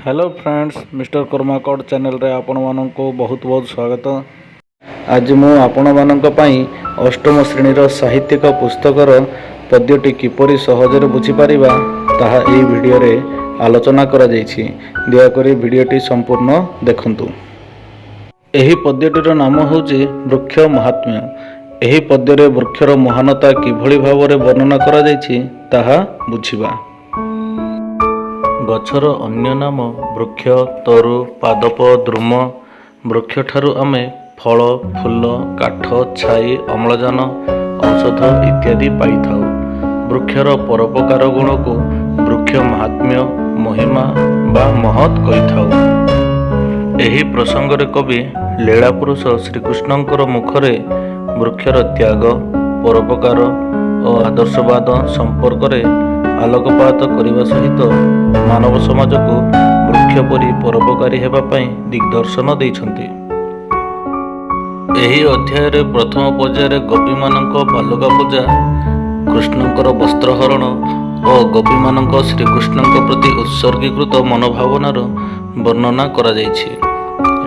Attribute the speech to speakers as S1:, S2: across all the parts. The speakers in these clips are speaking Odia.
S1: ହ୍ୟାଲୋ ଫ୍ରେଣ୍ଡସ୍, ମିଷ୍ଟର କର୍ମାକଡ଼ ଚ୍ୟାନେଲରେ ଆପଣମାନଙ୍କୁ ବହୁତ ବହୁତ ସ୍ୱାଗତ। ଆଜି ମୁଁ ଆପଣମାନଙ୍କ ପାଇଁ ଅଷ୍ଟମ ଶ୍ରେଣୀର ସାହିତ୍ୟିକ ପୁସ୍ତକର ପଦ୍ୟଟି କିପରି ସହଜରେ ବୁଝିପାରିବା, ତାହା ଏହି ଭିଡ଼ିଓରେ ଆଲୋଚନା କରାଯାଇଛି। ଦୟାକରି ଭିଡ଼ିଓଟି ସମ୍ପୂର୍ଣ୍ଣ ଦେଖନ୍ତୁ। ଏହି ପଦ୍ୟଟିର ନାମ ହେଉଛି ବୃକ୍ଷ ମହାତ୍ମ୍ୟ। ଏହି ପଦ୍ୟରେ ବୃକ୍ଷର ମହାନତା କିଭଳି ଭାବରେ ବର୍ଣ୍ଣନା କରାଯାଇଛି, ତାହା ବୁଝିବା। ଗଛର ଅନ୍ୟ ନାମ ବୃକ୍ଷ, ତରୁ, ପାଦପ, ଦ୍ରୁମ। ବୃକ୍ଷଠାରୁ ଆମେ ଫଳ, ଫୁଲ, କାଠ, ଛାଇ, ଅମ୍ଳଜାନ, ଔଷଧ ଇତ୍ୟାଦି ପାଇଥାଉ। ବୃକ୍ଷର ପରୋପକାର ଗୁଣକୁ ବୃକ୍ଷ ମାହାତ୍ମ୍ୟ, ମହିମା ବା ମହତ୍ କହିଥାଉ। ଏହି ପ୍ରସଙ୍ଗରେ କବି ଲୀଳାପୁରୁଷ ଶ୍ରୀକୃଷ୍ଣଙ୍କର ମୁଖରେ ବୃକ୍ଷର ତ୍ୟାଗ, ପରୋପକାର ଓ ଆଦର୍ଶବାଦ ସମ୍ପର୍କରେ ଆଲୋକପାତ କରିବା ସହିତ ମାନବ ସମାଜକୁ ବୃକ୍ଷ ପରି ପରୋପକାରୀ ହେବା ପାଇଁ ଦିଗ୍ଦର୍ଶନ ଦେଇଛନ୍ତି। ଏହି ଅଧ୍ୟାୟରେ ପ୍ରଥମ ପର୍ଯ୍ୟାୟରେ ଗୋପୀମାନଙ୍କ ବାଲୁକା ପୂଜା, କୃଷ୍ଣଙ୍କର ବସ୍ତ୍ରହରଣ ଓ ଗୋପୀମାନଙ୍କ ଶ୍ରୀକୃଷ୍ଣଙ୍କ ପ୍ରତି ଉତ୍ସର୍ଗୀକୃତ ମନୋଭାବନାର ବର୍ଣ୍ଣନା କରାଯାଇଛି।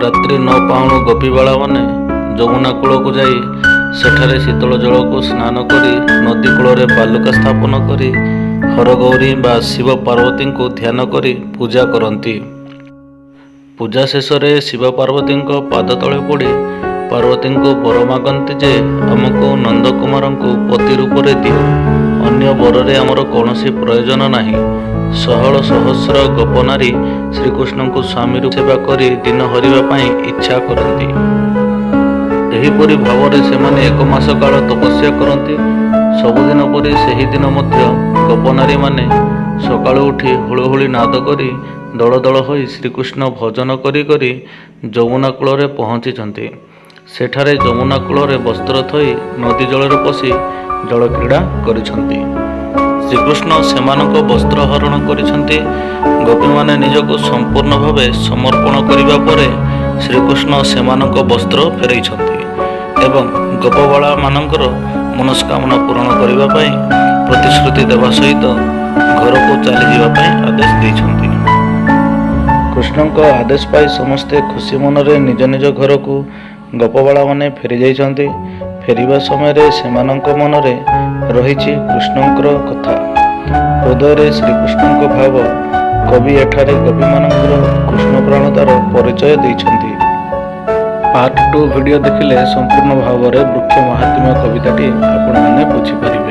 S1: ରାତ୍ରି ନ ପାହୁଣୁ ଗୋପୀବାଳାମାନେ ଯମୁନା କୂଳକୁ ଯାଇ ସେଠାରେ ଶୀତଳ ଜଳକୁ ସ୍ନାନ କରି ନଦୀ କୂଳରେ ବାଲୁକା ସ୍ଥାପନ କରି ହରଗୌରୀ ବା ଶିବ ପାର୍ବତୀଙ୍କୁ ଧ୍ୟାନ କରି ପୂଜା କରନ୍ତି। ପୂଜା ଶେଷରେ ଶିବ ପାର୍ବତୀଙ୍କ ପାଦ ତଳେ ପଡ଼ି ପାର୍ବତୀଙ୍କୁ ବର ମାଗନ୍ତି ଯେ, ଆମକୁ ନନ୍ଦକୁମାରଙ୍କୁ ପତି ରୂପରେ ଦିଅ, ଅନ୍ୟ ବରରେ ଆମର କୌଣସି ପ୍ରୟୋଜନ ନାହିଁ। ସହଳ ସହସ୍ର ଗୋପନାରୀ ଶ୍ରୀକୃଷ୍ଣଙ୍କୁ ସ୍ୱାମୀ ରୂପେ ସେବା କରି ଦିନ ହରିବା ପାଇଁ ଇଚ୍ଛା କରନ୍ତି। ଏହିପରି ଭାବରେ ସେମାନେ ଏକ ମାସ କାଳ ତପସ୍ୟା କରନ୍ତି। ସବୁଦିନ ପରି ସେହି ଦିନ ମଧ୍ୟ ଗୋପନାରୀମାନେ ସକାଳୁ ଉଠି ହୁଳହୁଳି ନାଦ କରି ଦଳ ଦଳ ହୋଇ ଶ୍ରୀକୃଷ୍ଣ ଭଜନ କରି କରି ଯମୁନା କୂଳରେ ପହଞ୍ଚିଛନ୍ତି। ସେଠାରେ ଯମୁନା କୂଳରେ ବସ୍ତ୍ର ଥୋଇ ନଦୀ ଜଳରେ ପଶି ଜଳକ୍ରୀଡ଼ା କରିଛନ୍ତି। ଶ୍ରୀକୃଷ୍ଣ ସେମାନଙ୍କ ବସ୍ତ୍ର ହରଣ କରିଛନ୍ତି। ଗୋପୀମାନେ ନିଜକୁ ସମ୍ପୂର୍ଣ୍ଣ ଭାବେ ସମର୍ପଣ କରିବା ପରେ ଶ୍ରୀକୃଷ୍ଣ ସେମାନଙ୍କ ବସ୍ତ୍ର ଫେରାଇଛନ୍ତି ଏବଂ ଗୋପବାଳାମାନଙ୍କର ମନସ୍କାମନା ପୂରଣ କରିବା ପାଇଁ ପ୍ରତିଶ୍ରୁତି ଦେବା ସହିତ ଘରକୁ ଚାଲିଯିବା ପାଇଁ ଆଦେଶ ଦେଇଛନ୍ତି। କୃଷ୍ଣଙ୍କ ଆଦେଶ ପାଇ ସମସ୍ତେ ଖୁସି ମନରେ ନିଜ ନିଜ ଘରକୁ ଗୋପବାଳାମାନେ ଫେରିଯାଇଛନ୍ତି। ଫେରିବା ସମୟରେ ସେମାନଙ୍କ ମନରେ ରହିଛି କୃଷ୍ଣଙ୍କର କଥା, ହୃଦୟରେ ଶ୍ରୀକୃଷ୍ଣଙ୍କ ଭାବ। କବି ଏଠାରେ ଗୋପୀମାନଙ୍କର କୃଷ୍ଣପ୍ରାଣତାର ପରିଚୟ ଦେଇଛନ୍ତି। ପାର୍ଟ 2 ଭିଡ଼ିଓ ଦେଖିଲେ ସମ୍ପୂର୍ଣ୍ଣ ଭାବରେ ବୃକ୍ଷ ମାହାତ୍ମ୍ୟ କବିତାଟି ଆପଣମାନେ ବୁଝିପାରିବେ।